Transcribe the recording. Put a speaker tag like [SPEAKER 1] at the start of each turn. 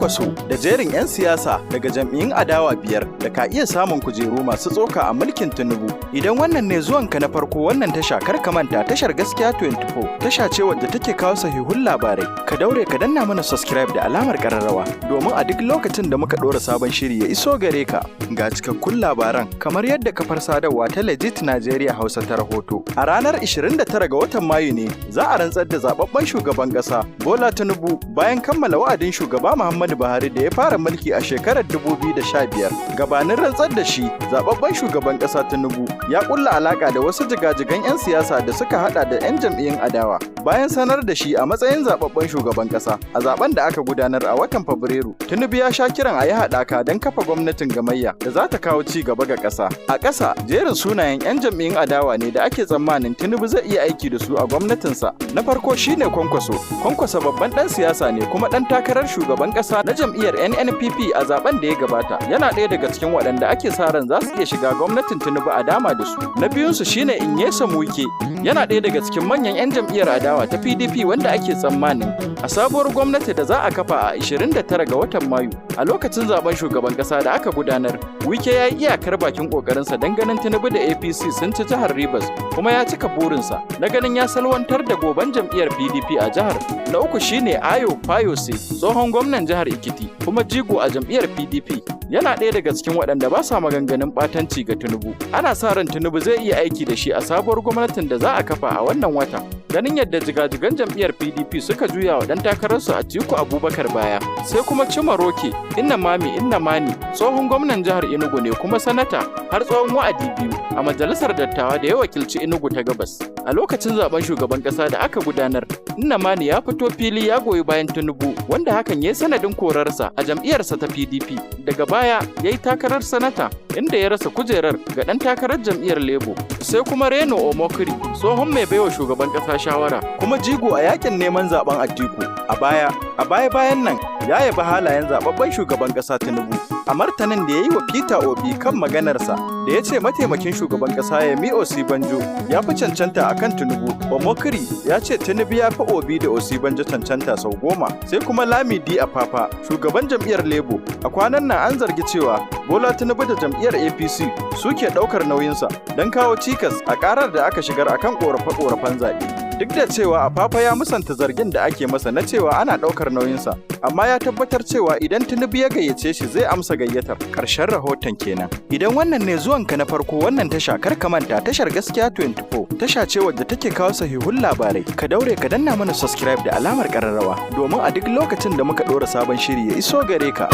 [SPEAKER 1] Kwankwaso da jerin 'yan siyasa daga jam'iyyun adawa biyar da ka iya samun kujeru masu tsoka a mulkin Tinubu. Idan wannan ne zuwanka na farko wannan tasha, kar ka manta, tashar Gaskiya 24 tasha ce wadda take kawo sahihun labarai. Ka daure ka danna mana subscribe da alamar kararrawa domin a duk lokacin da muka ɗora sabon shiri ya iso gare ka. Ga cikakkun labaran. Kamar yadda kafar sadarwa ta Legit Nigeria Hausa ta rahoto, a ranar 29 ga watan Mayu ne za a rantsar da zababben shugaban ƙasa Bola Tinubu bayan kammala wa'adin shugaba Muhammadu Buhari da ya fara mulki a shekarar 2015. Gabanin rantsar da shi, zababben shugaban ƙasa Tinubu ya kulla alaka da wasu jigajigan 'yan siyasa da suka hada da 'yan jam'iyyun adawa. Bayan sanar da shi a matsayin zababben shugaban ƙasa a zaben da aka gudanar a watan Fabrairu, Tinubu ya sha kiran a yi haɗaka don kafa gwamnatin gamayya da za ta kawo ci gaba ga ƙasa. A ƙasa jerin sunayen 'yan jam'iyyun adawa ne da ake tsammanin Tinubu zai iya aiki da su a gwamnatinsa. Na farko shine Kwankwaso. Kwankwaso babban ɗan siyasa ne kuma ɗan takarar shugaban ƙasa na jam'iyyar NNPP a zaben da ya gabata. Yana ɗaya daga cikin waɗanda ake sa ran za su iya shiga gwamnatin Tinubu a dama da su. Na biyunsu shine Nyesom Wike. Yana ɗaya daga cikin manyan 'yan jam'iyyar adawa ta PDP wanda ake tsammanin a sabuwar gwamnati da za a kafa a 29 ga watan Mayu. A lokacin zaben shugaban ƙasa da aka gudanar, Wike ya yi iyakar bakin ƙoƙarinsa don ganin Tinubu da APC sun ci jihar Rivers, kuma ya cika burinsa na ganin ya salwantar da goban jam'iyyar PDP a jihar. Na uku shine Ayo Fayose, tsohon gwamnan jihar Ekiti kuma jigo a jam'iyyar PDP. Yana ɗaya daga cikin waɗanda ba sa maganganun ɓatanci ga Tinubu. Ana sa ran Tinubu zai iya aiki da shi a sabuwar gwamnatin da za a kafa a wannan wata, ganin yadda jigajigan jam'iyyar PDP suka juya wa ɗan takararsu Atiku Abubakar baya. Sai kuma Chimaroke Nnamani Nnamani, tsohon gwamnan jihar Enugu ne kuma sanata har tsawon wa'adi biyu a majalisar dattawa da ya wakilci Enugu ta Gabas. A lokacin zaben shugaban ƙasa da aka gudanar, Nnamani ya fito fili ya goyi bayan Tinubu, wanda hakan ya yi sanadin korarsa a jam'iyyarsa ta PDP. Daga baya ya yi takarar sanata, inda ya rasa kujerar ga ɗan takarar jam'iyyar Labour. Sai kuma Reno Omokri, tsohon mai baiwa shugaban ƙasa shawara kuma jigo a yakin neman zaben Atiku. A baya bayan nan ya yabi halayen zababben shugaban ƙasa Tinubu. A martanin da ya yi wa Peter Obi kan maganarsa da ya ce mataimakin shugaban ƙasa Yemi Osibanjo ya fi cancanta a kan Tinubu, Omokri ya ce Tinubu ya fi Obi da Osibanjo cancanta sau 10. Sai kuma Lamidi Apapa, shugaban jam'iyyar Labour. A kwanan nan an zargi cewa Bola Tinubu da jam'iyyar APC suke ɗaukar nauyinsa don kawo cikas a ƙarar da aka shigar akan ƙorafe-ƙorafen zaɓe. Duk da cewa Apapa ya musanta zargin da ake masa na cewa ana ɗaukar nauyinsa, amma ya tabbatar cewa idan Tinubu ya gayyace shi, zai amsa gayyatar. Ƙarshen rahoton kenan. Idan wannan ne zuwanka na farko wannan tasha, kar ka manta, tashar Gaskiya 24 tasha ce wadda take kawo sahihun labarai. Ka daure ka danna mana subscribe da alamar ƙararrawa domin a duk lokacin da muka ɗora sabon shiri ya iso gare ka.